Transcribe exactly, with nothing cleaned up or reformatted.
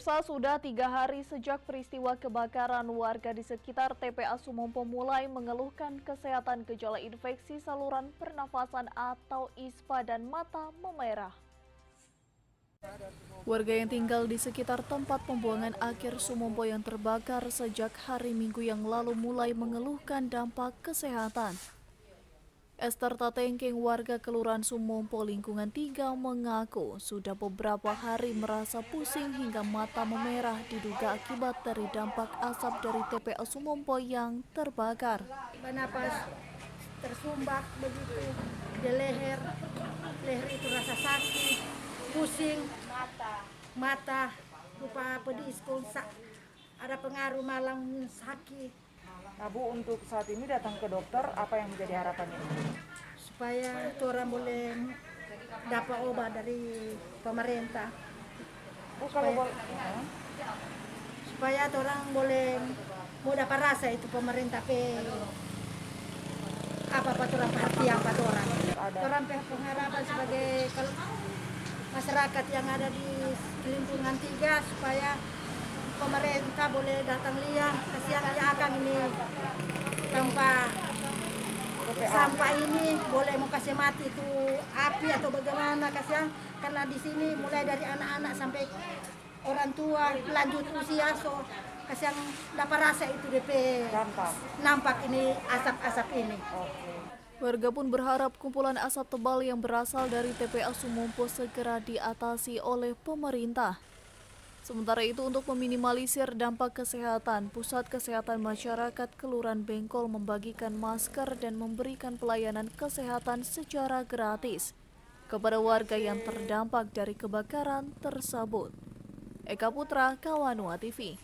Sudah tiga hari sejak peristiwa kebakaran, warga di sekitar T P A Sumompo mulai mengeluhkan kesehatan gejala infeksi saluran pernafasan atau ispa dan mata memerah. Warga yang tinggal di sekitar tempat pembuangan akhir Sumompo yang terbakar sejak hari Minggu yang lalu mulai mengeluhkan dampak kesehatan. Esther Tatengkeng, warga Kelurahan Sumompo, Lingkungan tiga, mengaku sudah beberapa hari merasa pusing hingga mata memerah, diduga akibat dari dampak asap dari T P A Sumompo yang terbakar. Banapas tersumbat begitu, di leher, leher itu rasa sakit, pusing, mata, rupa pedis, kong sa-, ada pengaruh malam sakit. Nah, Bu, untuk saat ini datang ke dokter, apa yang menjadi harapannya, Ibu? Supaya torang boleh dapa obat dari pemerintah. Bu, kalau supaya, boleh, supaya torang boleh mo dapa rasa itu pemerintah pe apa pa torang, perhatian pa torang. Ada. Torang pe pengharapan sebagai kel-, masyarakat yang ada di Lingkungan tiga supaya pemerintah boleh datang lia, kasiang lia akang ini tampa sampah ini boleh mo kase mati tu api atau bagaimana, kasiang, karena di sini mulai dari anak-anak sampai orang tua lanjut usia, so kasiang dapa rasa itu depe dampak, nampak ini asap-asap ini. Oke. Warga pun berharap kumpulan asap tebal yang berasal dari T P A Sumompo segera diatasi oleh pemerintah. Sementara itu, untuk meminimalisir dampak kesehatan, Pusat Kesehatan Masyarakat Kelurahan Bengkol membagikan masker dan memberikan pelayanan kesehatan secara gratis kepada warga yang terdampak dari kebakaran tersebut. Eka Putra, Kawanua T V.